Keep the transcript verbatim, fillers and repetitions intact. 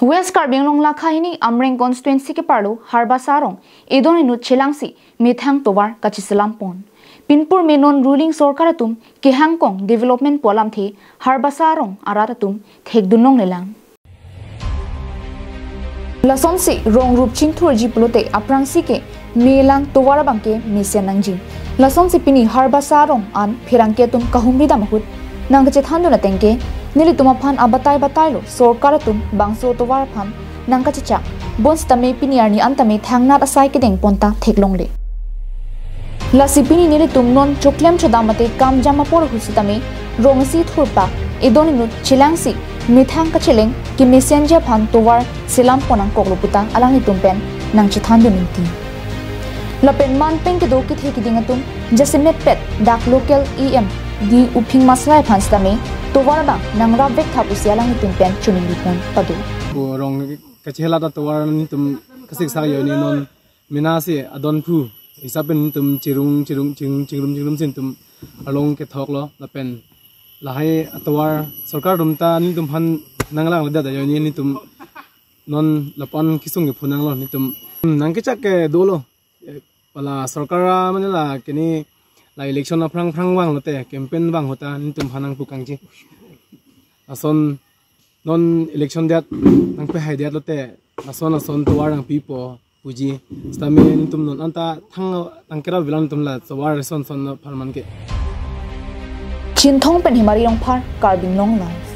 West Karbi Anglong lakha hini Amreng constituency keparlo Harbasa arong edon inut chelangsi methang tovar kacheselam pon. Pinpur me non ruling sorkar atum kehangkong development pu alamthe Harbasa arong arat atum thekdun longlelang. Lasonsi rong rup chingthurji pulote aphrangsi ke melang tovar abang ke mesen nangji. Lasonsi pini Harbasa arong an pherangke atum kahumri dam ahut nangkachethandun ateng ke nelitum aphan abatai batai lo, sorkar atum bangso tovar aphan nangkachechak. Bonsitame pini arni an tame thangnat asai kedeng pon ta theklongle. Lasi pini nelitum non choklem chodam mate kam jam apor ahut sitame rong isi thurpak edon inut chelangsi methang kacheleng kemesenji aphan tovar selam pon nangkoklo puta alanglitum pen nangchethandun ningti. Lapen man pen kedo kethe kiding atum jasemet pet dak local E M D Uphing Maslai aphan sitame tovar abang nangrap vek tha pusi alanglitum pen choningri pon pado. Ko rong kachelat atovar nelitum kasik sak yo ni non mena si adon phu hisap pen nelitum chirung chirung chirung chingrum chingrum si nelitum along kethoklo lapen lahai atovar sorkar atum ta nelitum aphan nanglang ledat yo ni nelitum non lapu-an kesung kephu nanglo nelitum, hmm, nangkechak ke dolo. Eh, pala sorkar a mane la kini la election aphrang phrang vang lote campaign vang ahut ta nelitum aphan nangpu kangji. Lason non election det nangpehai det lote lason lason tovar nangpipo puji. Sitame nelitum non anta thang nangkerap velang nelitum la tovar son son apharman ke. Chinthong pen Himari Rongphar, Karbi Anglong Live.